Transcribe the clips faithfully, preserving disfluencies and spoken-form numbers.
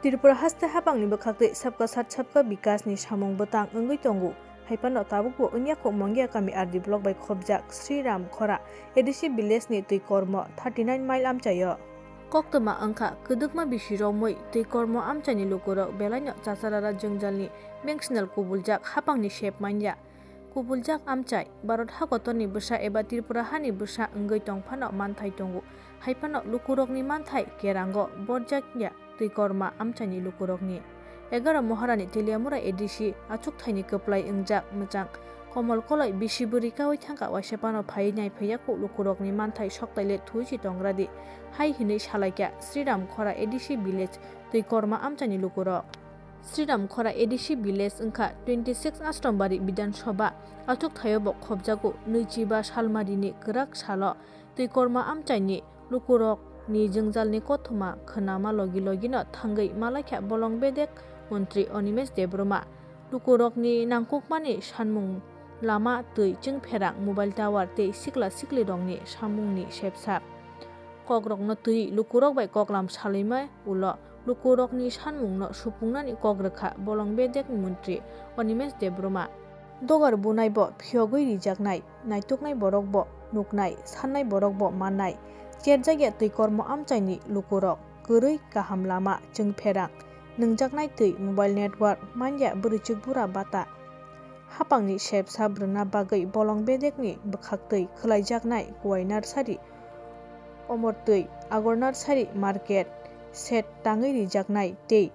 Tripura haste hapangni bwkhaktwi Sabka Sath Sabka Vikas ni samung bwtang wngwi tongo. Haiphano tabukbo Wngyakhuk Mongia kami R D block bai khopjak Sri Ram Khora A D C village ni twi kormo thirty nine mile amchaio. Koktwma wngkha kwdwkma bisi romwi twi kormo amchaini lukurok belaino chacharara jwngjalni mengsinal kubuljak hapangni sep manya. Kubuljak amchai Bharat hakotorni bwsa eba Tripura hani bwsa wngwi tongphano manthai tongo, haiphano lukurokni manthai kerango borjakya twi korma amchaini lukurokni. Egaroh Moharani Teliamura A D C achukthai ni kwplai wngjak mwchang Komol Koloi bisi bwrwi kawi thangkha waisa phano phaiwi naiphaiya kuk lukurokni manthai soktai le thuichi tongradi hai hinwi salaikha Sriram Khora A D C village twi korma amchaini lukurok. Sriram Khora A D C village wngkha twenty six Ashtonbari Bidhan Sabha achukthaio bo khopjago nwichiba salmarini kwrak salo twi korma amchaini lukurokni jwngjalni kothoma khwnama logi logino thangwi malaikha bolong bedek montri Animesh Debbarma. Lukurokni nangkukmani sanmung lama twi chwngpherang mobile tower tei sikla siklirokni samungni sepsa. Kokrokno twi lukurok bai koklam salaima ulo lukurokni sanmungno supungnani kok rwkha bolong bedekni montri Animesh Debbarma. Dogar bunai bo phiyogwi rijaknai, naituknai borok bo nuknai, sannai borok bo mannai. Cherjakya twi kormo amchaini lukurok kwrwi kaham lama chwngpherang, nwngjaknai twi mobile network manya bwrwichuk bura bata. Hapangni sep sap rwna bagwi bolong bedekni bwkhaktwi khwlaijaknai kuwai narsari, omor twi agor narsari market shed tangwi rijaknai tei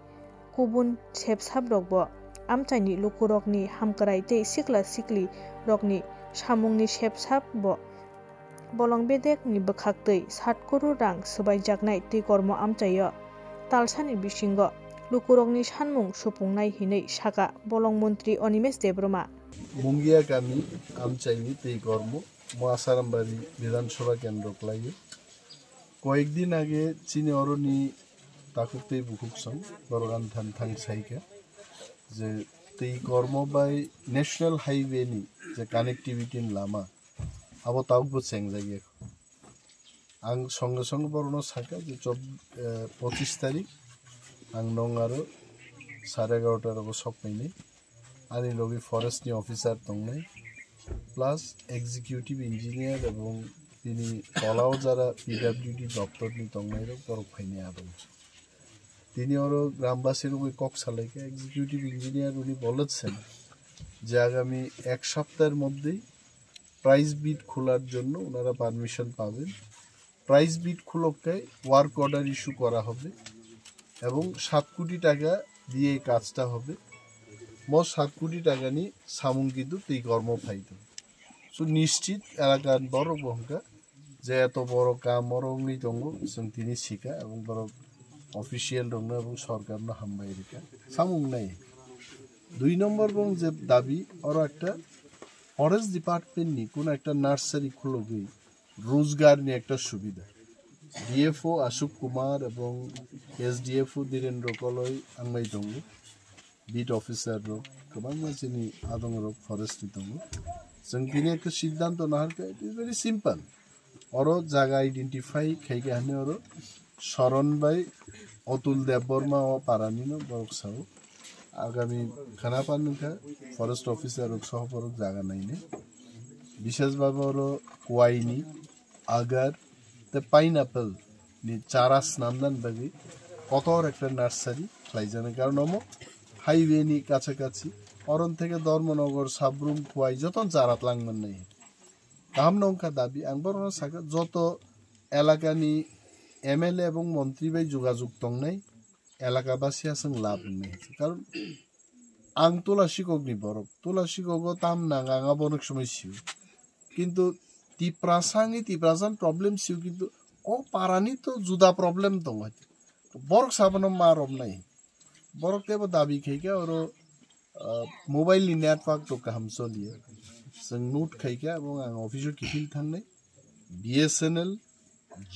kubun sep saprokbo amchaini lukurokni hamkrai tei sikla siklirokni samungni sep sap bo bolong bedekni bwkhaktwi sat crore rang swbaijaknai twi kormo amchaio. Talsani bisingo lukurokni sanmung supungnai hinwi sakha bolong montri Animesh Debbarma. Mungia kami amchaini twi kormo mo Asarambari Bidhan Sabha kendro kwlaio. Koyekdin age chini oroni takhuk tei bukhuk song borok ani thani thang saikha je twi kormo bai National Highway ni je connectivity ni lama abo tabukbo chengjak ya. Ang songe songe borokno sakha je chob-, eh, pochis tarik ang nong aro sare egarota rogo sok painai. Ani logi forest ni officer tongnai, plus executive engineer ebong tini tolao jara P W D doptor ni tongnai rok borok phainai abo. Tini oro grambasi rok bai kok salaikha, executive engineer uni bolechen je agami ek saptahor moddhei price bid kholar jonno onara permission paben. Price bid খুলককে work order issue করা হবে এবং সাত কোটি টাকা দিয়ে এই কাজটা হবে। মোট সাত কোটি টাকা নিয়ে সামুং কিন্তু এই কর্ম ফাইতো। So নিশ্চিত এলাকার বড় বহকা যে এত বড় কাম ওর অগ্নি তঙ্গ, সং তিনি শিখা এবং বড় অফিসিয়াল রং এবং সরকার না হামবাই রেখা সামুং নাই। দুই নম্বর বং যে দাবি ওর একটা ফরেস্ট ডিপার্টমেন্ট নি কোনো একটা নার্সারি খুলকই রোজগার নিয়ে একটা সুবিধা। ডিএফও আশুক কুমার এবং এসডিএফও ধীরেন্দ্র কলই আংমাই দঙ্গু, বিট অফিসার রক, গোবাং মাসিনি আদং রক ফরেস্ট দঙ্গু। সঙ্গিনী একটা সিদ্ধান্ত না হারকা, it is very simple. Oro jaga identify khaike hani oro Soron bai Otul Debbarma o parani no borok sao. Agami khana pan nungkha forest officer rok soho borok jaga naine. Bishes bhabe oro kuaini, agar, te pineapple ni chara snamnan bagwi kotor ekta nursery khlaijana. Karon omo highway ni kachakachi, oron theke Dharmanagar, Sabrum, Khowai joton chara tlangmannai. Kaham no wngkha dabi, ang borokno sakha, joto elakani M L A ebong montri bai jogajog tongnai elakabasi aswng lab wngnai. Karon ang Tula Sikokni borok, Tula Sikogo tam nang ang abo onek somoi sio. Kintu Tiprasa wngwi Tiprasa problem sio, kintu o parani to juda problem tongo. Borok sabono ma romnai. Borok tebo dabi khaikha oro, ah, mobile ni network to kaham choliya. Chwng note khaikha, ebong ang office o kiphil thangnai. B S N L,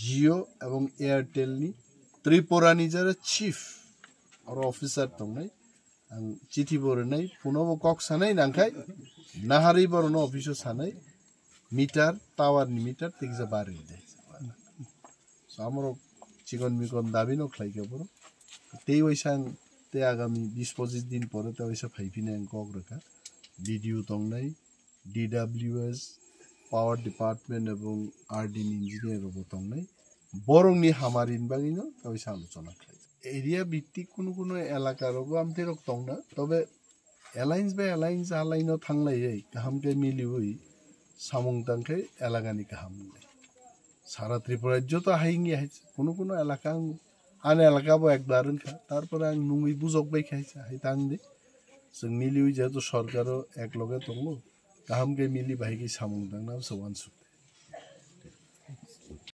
Jio ebong Airtel ni Tripura ni jara chief oro officer tongnai. Ang chithi bo rwnai, phone o bo kok sanai nangkhai, naharwi borokno office o sanai, meter, tower ni meter tiksa bari de. So, amorok chikon mikon dabi no khlaikha borok. Tei waisa ang tei agami bis pochis din pore tei waisa phaiphina ang kok rwkha. B D O tongnai, D W S, Power Department ebong R D ni engineer rokbo tongnai. Borokni hamarini bagwino tei waisa alochona khlai. Area bhittik kunu kunu elaka rogo amtwi rok tongna, tobe alliance bai alliance halaino thanglaiwi kaham khe miliwi samung tangkhe elakani kaham wngnai. Sara Tripura joto hai wngya hai kunu kunu elaka ang ani elaka bo ekbar wngkha, tarpore ang nungwi bujok bai khaisa hai tang di. Chwng miliwi jehetu sorkaro ek loge tongo, kaham khe mili bahai khe samung tangna se uansuk.